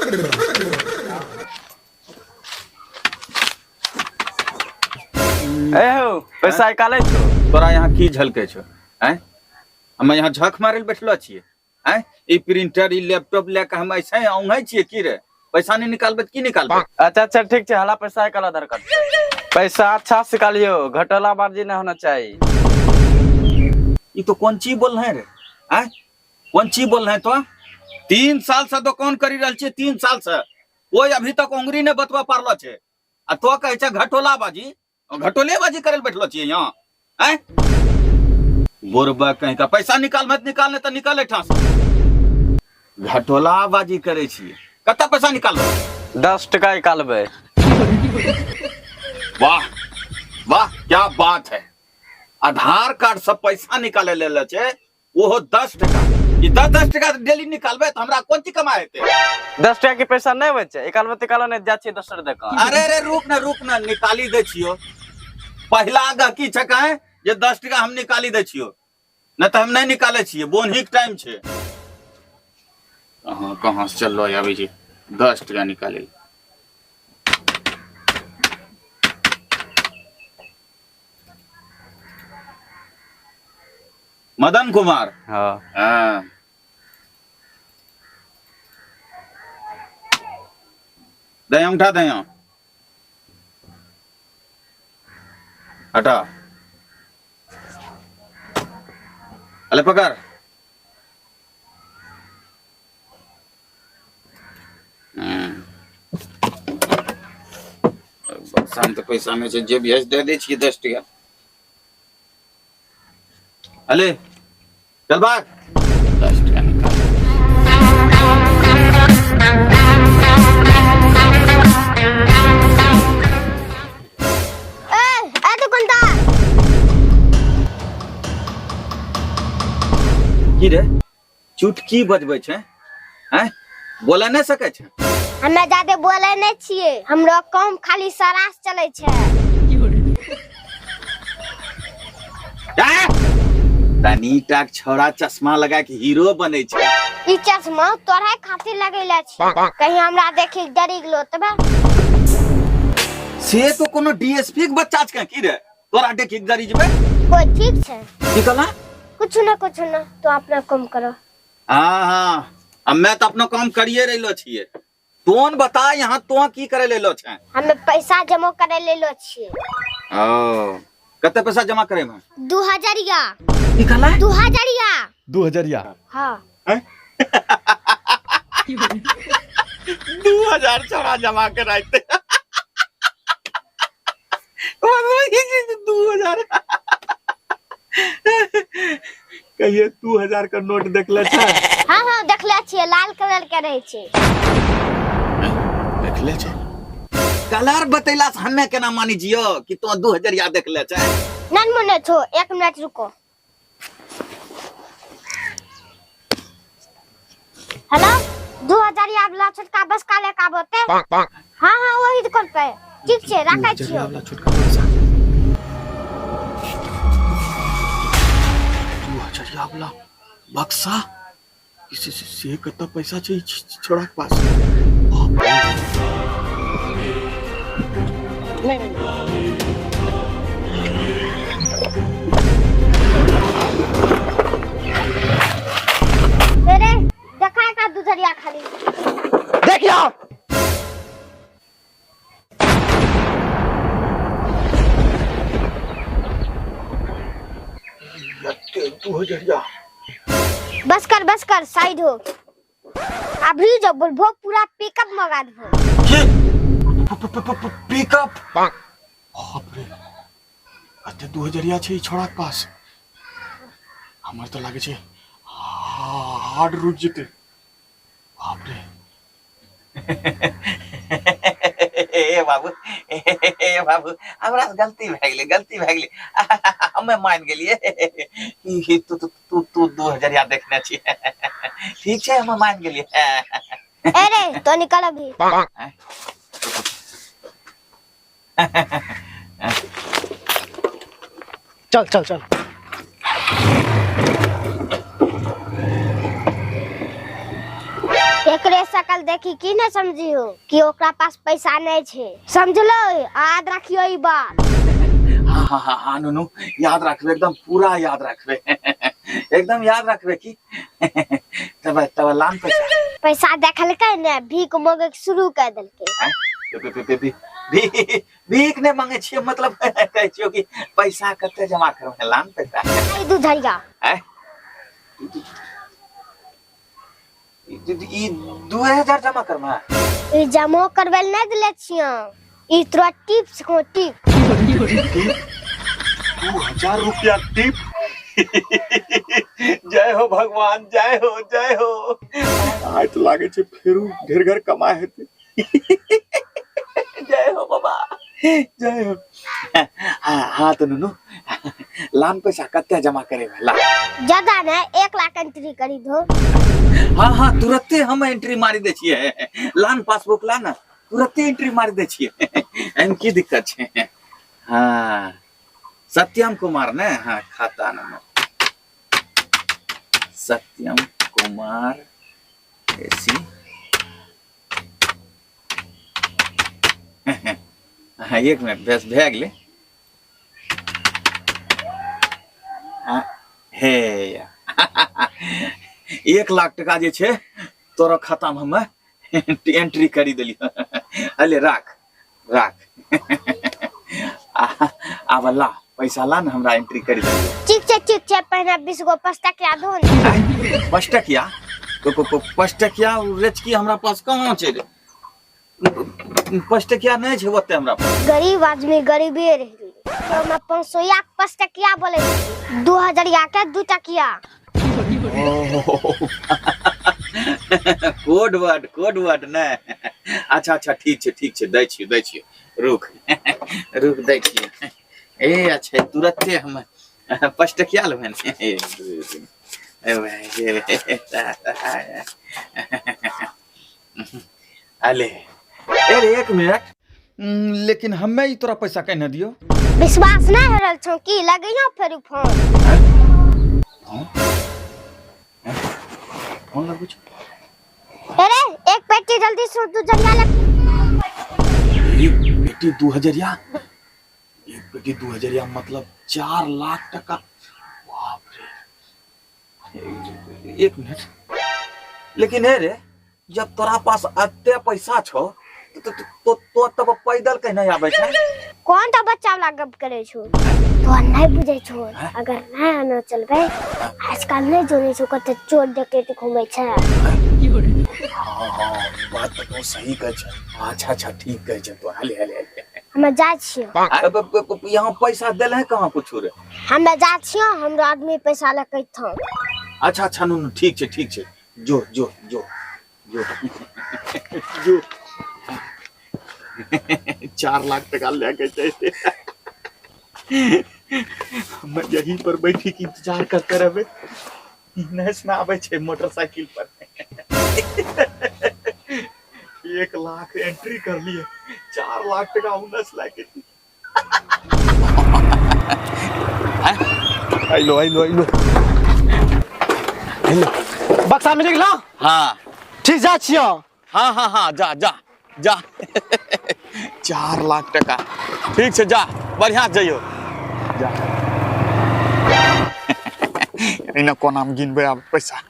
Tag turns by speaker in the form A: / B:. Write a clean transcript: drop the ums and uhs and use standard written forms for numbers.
A: ए हो पैसा निकालै छौ
B: तोरा यहाँ की झलकै छौ आँय हम यहाँ झक मारै लए बैठलो छियै आँय ई प्रिंटर ई लैपटॉप लए कऽ हम ऐसे औंघै छियै की रे पैसा नहीं निकालबै तऽ की निकालबै
A: अच्छा अच्छा ठीक छै हला पैसा निकाल आधार कार्ड पैसा अच्छा से निकालियो घटोला बाजी नहीं होना चाहिए
B: ई तो कोन चीज बोल रहे रे आँय कोन चीज बोल रहे तो 3 साल से दुकान करी रहल छियै 3 साल से कोई अभी तक उंगरी नहीं बतवा पारलो छै आ तो कहै छै घटोला बाजी घटोले बाजी करे बैठलो छियै यहाँ आँय बोरबा कहीं का पैसा निकाल मत निकाल नहीं तो निकाल एठाम से घटोला बाजी करे छियै कते पैसा निकालबै
A: 10 टका निकालबै।
B: वाह वाह, क्या बात है! आधार कार्ड सब पैसा निकाले ले छै, ओहो 10 टका। ई 10 10 टका डेली निकालबै तऽ हमरा कोन चीज कमाइ हेतै?
A: 10 टका के पैसा नहीं होइ छै, निकालबै तऽ निकालो, नहीं जाइ छियै दोसर दोकान।
B: अरे अरे, रुक ना रुक ना, निकाली दै छियो। पहिला गहकी छै कहें जे 10 टका हम निकाली दै छियो, नहीं तऽ हम नहीं निकाले छियै। बोनही के टाइम छै। कहाँ कहाँ से चललो आबै छै 10 टका निकाले लए। मदन कुमार?
A: हाँ।
B: हाँ, दे अंगूठा, दे। हटा, अले पकड़। बक्सा में तो पैसा नहीं छै, जे भी है दे दै छियै 10 टका। अले चल भाग, 10 टका निकाल।
C: ए ए दुकानदार।
B: की रे, चुटकी बजबै छै? हैं, बोले नहि सकै छै?
C: हमे जादे बोले नहीं छियै, हमरो काम खाली सरास चलै छै।
B: आ? तनी टाक छौड़ा चश्मा लगा के हीरो बनै छै।
C: ई चश्मा तोरे खातिर लगैले छी, कहीं हमरा देखी के डरी गेलो तबे।
B: से तो कोनो डीएसपी के बच्चा छै की रे, तोरा देखी के डरी जेबै?
C: कोई ठीक छै।
B: की कहला?
C: कुछ ना, कुछ ना, तो अपना काम करो।
B: हाँ हाँ, अब मैं तो अपना काम करिए रहलो छियै। तोन बता, यहाँ तो की करे लेलो छै?
C: हमे पैसा जमा करे लेलो छियै।
B: ओ, कते पैसा जमा करे में?
C: 2000या।
B: की कहला?
C: 2000या।
D: 2000या?
C: हाँ।
B: 2000 छौड़ा जमा कराइते 2000। कहिए 2000 का नोट देखले छै?
C: हाँ हाँ, देखले छियै, लाल कलर के रहै छै।
B: देखले छै? कलर बतैला से हमे केना मानी जियो कि तो 2000 या देखले छै?
C: नन मने छो, एक मिनट रुको। हेलो, 2000 या वाला छोटका बसका लेके आबो ते। हाँ हाँ, वही दुकान पे। ठीक छै, राखै छियो।
D: वाला छोटका बक्सा, 2000 वाला बक्सा, से कत पैसा छै ई छोड़ा के पास? बाप रे।
C: अरे देखा का 2000 खाली।
A: देखियो।
D: 2000।
C: बस कर, बस कर, साइड हो। अभी जो बोलबो पूरा पिकअप मंगा देबो।
D: की पिकअप? बाप रे, अते 2000 छै ई छोड़ा के पास? हमर तऽ लागै छै हार्ड रुकि जेतै। बाप रे।
B: ए बाबू, ए बाबू, हमरा से गलती भए गेलै, गलती भए गेलै, हमे मान गेलियै ई तू तू तू तू 2000 या देखने छी। ठीक छै, हमे मान गेलियै।
C: अरे तो निकल अभी।
E: चल चल चल।
C: एकरे शकल देखी की नहीं समझियो कि ओकरा पास पैसा नहीं छे, समझलो? याद रखियो ई बात।
B: हाँ हाँ हाँ हाँ नुनू, याद रखबे, एकदम पूरा याद रखबे, एकदम याद रखबे की। तब तब लान पैसा।
C: पैसा देखलकै ने भीख मांगे के शुरू कर देलकै।
B: भीख नहीं मांगे छियै, मतलब कहै छियो कि पैसा कते जमा करबै, लान पैसा।
C: ई दू झरिया।
B: आँय? ई 2000 जमा करबै?
C: ई जमा करबै लए नहि देले छियौ, ई तोरा टिप छौ, टिप।
D: 2000 रुपया टिप। जय हो भगवान, जय हो, जय हो। आइ तऽ लागै छै फेरू ढेर घर कमाए हेतै।
B: जय हो बाबा, जय हो। हाँ हाँ तो नुनू, लान पैसा कते जमा करेबै? ला
C: ज्यादा ने 1 लाख एंट्री करी दो।
B: हाँ हाँ तुरते हम एंट्री मारी दै छियै। लान पासबुक ला ना, तुरते एंट्री मारी दै छियै, एहिमे की दिक्कत छै? हाँ सत्यम कुमार ने, हाँ खाता नंबर सत्यम कुमार एसी। हाँ 1 मिनट बस भए गेलै। हाँ हे 1 लाख टका जे छै तोरा खाता में हम एंट्री करी देलियै। अले राख राख, आब ला पैसा ला ना, हमरा एंट्री करी देलियै।
C: ठीक छै ठीक छै, पहिने 20 गो 5 टकिया दो ने।
B: 5 टकिया? 5 टकिया रेचकी हमरा पास कहाँ छै रे? 5 टकिया नहीं छै ओते हमरा पास।
C: गरीब आदमी गरीबे रहि गेलै। ओहिमे 500 या 5 टकिया बोलै छै, 2000 या के 2 टकिया।
B: कोड वर्ड, कोड वर्ड ने। अच्छा अच्छा ठीक छै ठीक छै, दै छियौ दै छियौ, रुक रुक दै छियौ। ए अच्छा तुरते हम 5 टकिया लेबै ने। अले अरे 1 मिनट, लेकिन हमे ई तोरा पैसा केना दियौ?
C: विश्वास नहीं हो रहल छौ की? लगैयो फेर फोन।
B: फोन लगबै छौ?
C: अरे एक पेटी जल्दी से 2 जरिया लग।
B: एक पेटी 2000, एक पेटी 2000 मतलब 4 लाख टका। बाप रे। 1 मिनट, लेकिन हे रे जब तोरा पास अते पैसा छौ तो तो तो तब पैदल कहीं नहीं आबै छै?
C: कौन ता बच्चा वाला गप करे छौ? तो नहीं बुझै छौ, अगर नहीं आना चलबै आजकल नहीं जोने छौ कते चोर डकैत घूमै छै।
B: हाँ हाँ बात तो तू सही कहै छै। अच्छा अच्छा ठीक कहै छै तो। हले हले हले
C: हमे जा छियौ।
B: यहाँ पैसा देले है कहाँ कुछ रे?
C: हमे जा छियौ, हमरा आदमी पैसा लऽ के अइथौ।
B: अच्छा अच्छा नुनू ठीक छै ठीक छै, जो जो जो जो
D: जो 4 लाख टका लेके जाते। हम यहीं पर बैठी के इंतजार करते रहबे, नहस में आवे छे मोटरसाइकिल पर। 1 लाख एंट्री कर लिए, 4 लाख टका उनस लाके। आइलो आइलो आइलो आइलो।
A: बक्सा मिल गेलो?
B: हाँ
A: ठीक जा छियो।
B: हाँ हाँ हाँ जा जा जा। 4 लाख टका ठीक छै, जा बढ़िया जइयो
D: जा। एना कोना में गिनबै आब पैसा।